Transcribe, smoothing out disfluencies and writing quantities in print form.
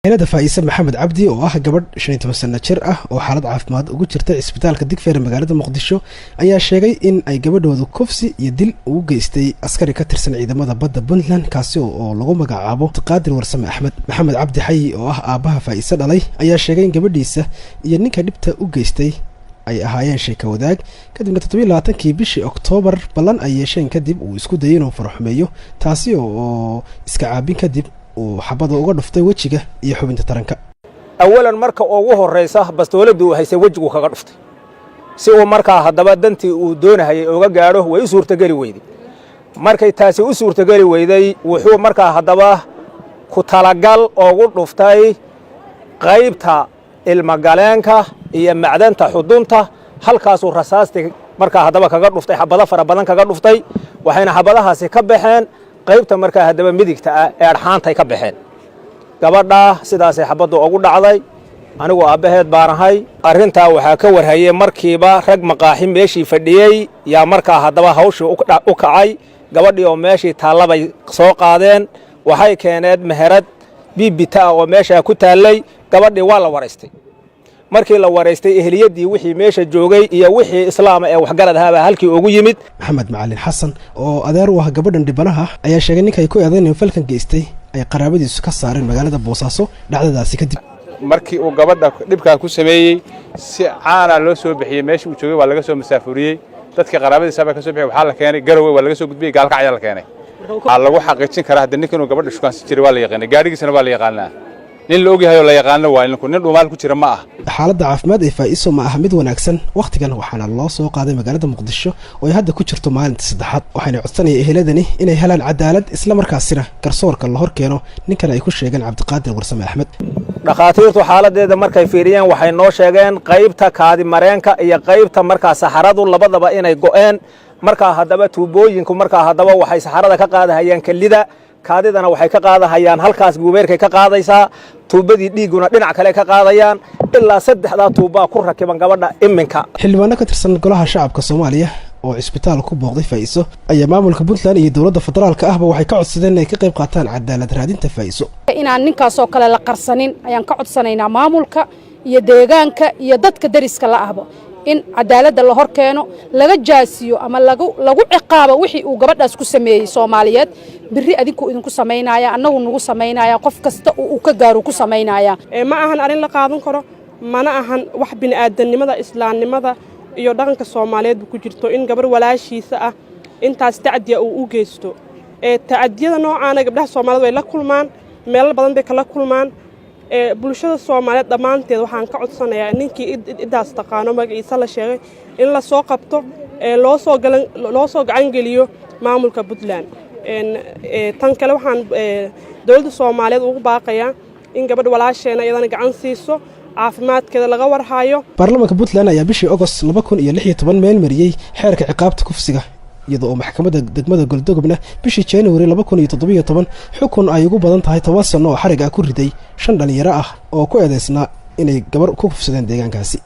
Ehelada Faa'ise Maxamed Cabdi oo ah gabadh 15 sano jir ah oo xaalad caafimaad ugu jirta cisbitaalka Digfeer magaalada Muqdisho ayaa sheegay in ay gabadhoodu kufsi iyo dil ugu geystay askari ka tirsan ciidamada badda Puntland, kaasi oo lagu magacaabo Qaadir Warsame Axmed. Maxamed Cabdi Xayi oo ah aabbaha Faa'ise dhalay ayaa sheegay in gabadhiisa iyo ninka dhibta u geystay ay ahaayeen sheeka wadaag, kadibna 27-kii bishii Oktoobar ballan ay yeesheen kadib uu isku dayay inuu faraxumeeyo, taasi oo iska caabin kadib uu xabada uga dhuftay wejiga iyo xubinta taranka. Awalan, marka ugu horraysa bastooladii uu haysay wejigu kaga dhuftay si uu markaa haddaba dantii uu doonahayay uga gaadho. Way u suurtogeli weyday. Markay taasi u suurtogeli weyday, wuxuu markaa haddaba ku talagal ugu dhuftay qaybta ilmagaleenka iyo macdanta xudunta. Halkaasuu rasaastii markaa haddaba kaga dhuftay, xabado fara badan kaga dhuftay, waxayna xabadahaasi ka baxeen qaybta markaa haddaba midigta ah ee adxaantay ka baxeen. Gabadhaa sidaasay xabaddu ugu dhacday. Anigu aabbaheed baan ahay. Arrintaa waxaa ka warhayey markiiba rag maqaaxi meeshii fadhiyey yaa markaa haddaba hawshii u kacay. Gabadhii oo meeshii taallabay soo qaadeen, waxay keeneen meherad biibita ah oo meeshaa ku taallay. Gabadhii waa la waraystay. Markii la waraystay, eheliyaddii wixii meesha joogay iyo wixii islaama ee waxgarad ahaabaa halkii ugu yimid. Maxamed Macalin Xasan oo adeer u ah gabadhan dhibanaha ayaa sheegay ninka ay ku eedayn falkan geystay ay qaraabadiisu ka saareen magaalada Boosaaso dhacdadaasi kadib. Markii uu gabadha dhibkaa ku sameeyey, si caana loo soo bixiyey. Meeshii uu joogay waa laga soo masaafuriyey. Dadkii qaraabadiisa baa ka soo bixiyey. Waxaa la keenay Garowe, waa laga soo gudbiyey, Gaalkacyaa la keenay. Waxaa lagu xaqiijin karaa hadda ninka inuu gabadha shukaansan jiray waa la yaqaanay, gaadhigiisana waa la yaqaanaa. Nin la ogyahay oo la yaqaano waa ninku, nin dhuumaal ku jira ma ah. Xaaladda caafimaad ee Faa'iso ma aha mid wanaagsan wakhtigan, waxaana loo soo qaaday magaalada Muqdisho oo ay hadda ku jirto maalinta saddexaad. Waxayna codsanaya eheladani inay helaan cadaalad, isla markaasina garsoorka la hor keeno ninkan ay ku sheegeen Cabdiqaadir Warsame Axmed. Dhakhaatiirtu xaaladdeeda markay fiiriyeen, waxay noo sheegeen qaybta kaadi mareenka iyo qaybta markaa saxaradu labadaba inay go'een. Markaa haddaba tuubooyinku markaa haddaba waxay saxarada ka qaadahayaan kelida, kaadidana waxay ka qaadahayaan halkaas guubeerkay ka qaadaysaa, tuubadii dhiigguna dhinac kale ka qaadayaan. Ilaa saddexdaa tuubbaa ku rakiban gabadha iminka. Xildhibaano ka tirsan Golaha Shacabka Soomaaliya oo cisbitaal ku booqday Faa'iso ayaa maamulka Puntland iyo dowladda federaalka ahba waxay ka codsadeen inay ka qayb qaataan cadaalad raadinta Faa'iso. Inaan ninkaasoo kale la qarsanin ayaan ka codsanaynaa maamulka iyo deegaanka iyo dadka deriska la ahba, in cadaaladda la hor keeno, laga jaasiyo ama lagu ciqaabo wixii uu gabadhaas ku sameeyey. Soomaaliyeed, biri adinkuu idinku samaynaya, annagu nagu samaynaya, qof kasta uu ka gaaro ku samaynaya. Ma ahan arrin la qaadan karo, mana ahan wax bini'aadanimada, islaamnimada iyo dhaqanka Soomaaliyeedba ku jirto in gabar walaashiisa ah intaas tacdiya uu u geysto. Tacadiyada noocaana gabdhaha Soomaaliyed way la kulmaan, meelal badan bay kala kulmaan. Bulshada Soomaaliyeed dhammaanteed waxaan ka codsanayaa ninkii idaas taqaano, magaciisa la sheegay, in la soo qabto, loo soo gacan geliyo maamulka Puntland. Tan kale, waxaan dowladda Soomaaliyeed ugu baaqayaa in gabadh walaasheena iyadana gacan siiso, caafimaadkeeda laga warhayo. Baarlamaanka Puntland ayaa bishii Ogost 2016 meel mariyey xeerka ciqaabta kufsiga, iyadoo oo maxkamadda degmada Goldogobna bishii Januari 2017 xukun ay ugu badan tahay 10 sano oo xarig ah ku riday shan dhalinyaro ah oo ku eedeysnaa inay gabar ku kufsadeen deegaankaasi.